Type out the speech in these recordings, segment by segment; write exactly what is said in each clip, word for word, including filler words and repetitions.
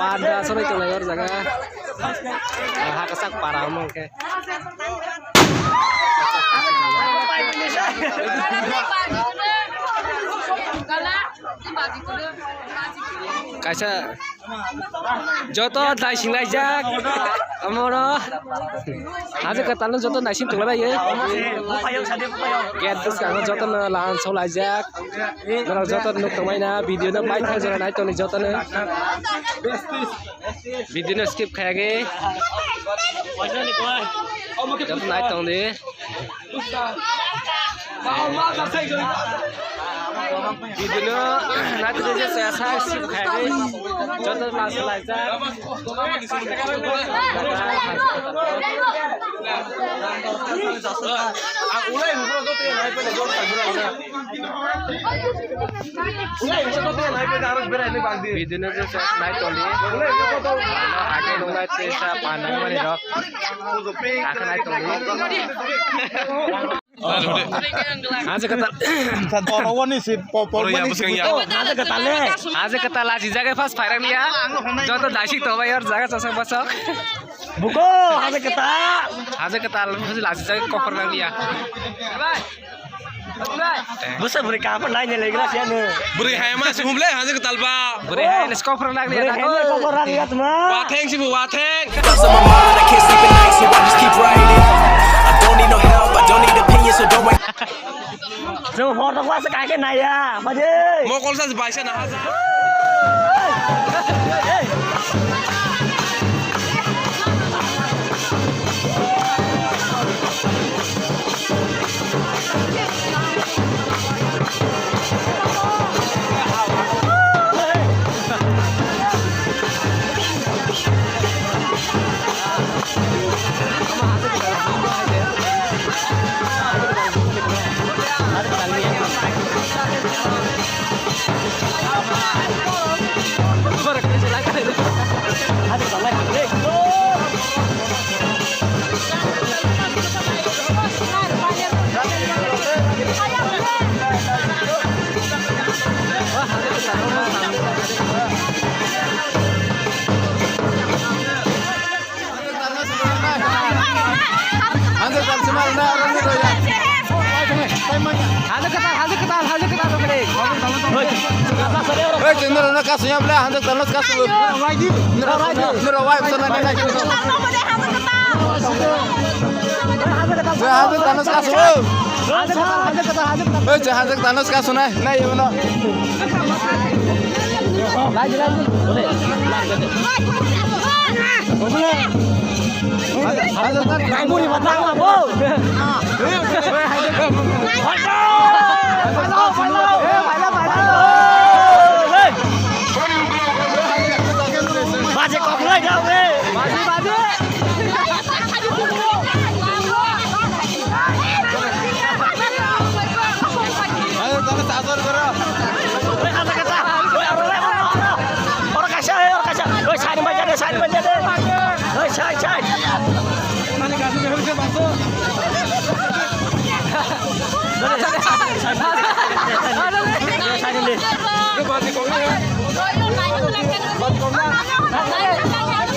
Panda sobai tonglai o jaga. Hakasak para omo hwnkhe. Kaisa joto naising laijak. Omo no. Haje kwtal no joto naising tonglabai. Gate bwskango joto no lan solaijak. Norok joto nuk tongmani na video no paithak jora nai tongni joto no. Video no skip khayagi. Joto nai tongni. Video no nai tongni je sa skip khayagi. Joto lan solaijak. Ang ulai joto nai pele joto. Bidino je se nai toli. Ake nung nai tesa panang mani rok. Ake nai toli. Haje kata. Oro wani si po po wani si. Haje kata le. Haje kata laji jaga first phairang ya. Joto daisik to bai or jaga chasok basok. Buko haje kata. Haje kata laji jaga kokor nang ya. Bwsa bwrwi kaham nai nai legra siya no. Bwrwi hai ma si humle haje kwtal ba. Bwrwi hai ni skopra lagli. Bwrwi hai ni skopra lagli ya tma. Wa theng si bu wa theng. Thoughts on my mind, I can't sleep at night, so I just keep writing. I don't need no help, I don't need opinions, so don't wait. Jeng hor tak wasa kake naya, maje. Mokol sa baisa na haja. Haje kwtal, haje kwtal, haje kwtal, haje kwtal. Hey, chwng norok no kasu ya bwle, haje kwtal no kasu. Norok wai bwsa nai nai. Chwng haje kwtal no kasu. Hey, chwng haje kwtal no kasu nai nai uno. Oro kaisa, oro kaisa. Oi, side ma jade, side ma jade. Oi, side, side.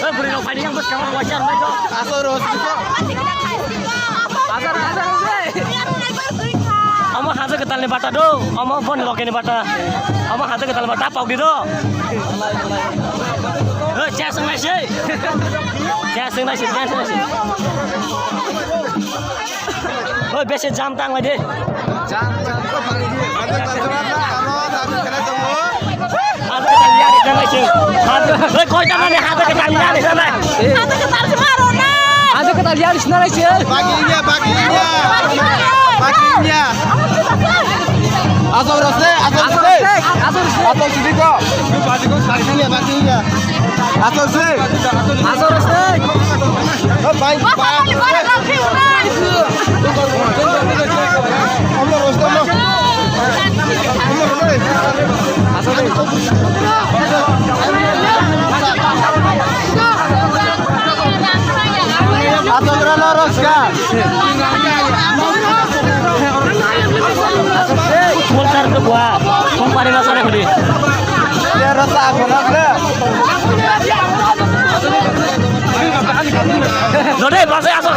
Oi, bwrwi rok phaidi yang bwskang wajar mai kok. Asal ros. Asal, asal, asal. Omo haja kwtal ni bata do, omo bon loge ni bata. Omo haja kwtal bata pok di do. Hei, chesong nai se. Chesong nai se, chesong nai se. Hei, besi jam tang lai de. Jam, jam ko pagi di. Ada customer na, amo tadi kena tunggu. Haja kwtal ya di sana se. Haja, hei, koi tang ni haja kwtal ya di sana. Haja kwtal se maro na. Haja kwtal ya di sana se. Bagi ya, bagi ya. Bagi ya. Asal rose, asal rose. Asal rose. Asal sini kok. Bagi ko sari ya, bagi ya. Asal sih. Asal rose. Company na sare hudi. Jode base asok.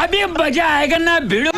अभी मजा आएगा ना भिड़ो।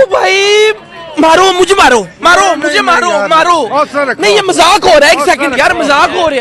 ओ भाई, मारो मुझे, मारो मारो मुझे, मारो मारो। नहीं, ये मजाक हो रहा है, एक सेकंड यार, मजाक हो रहा है।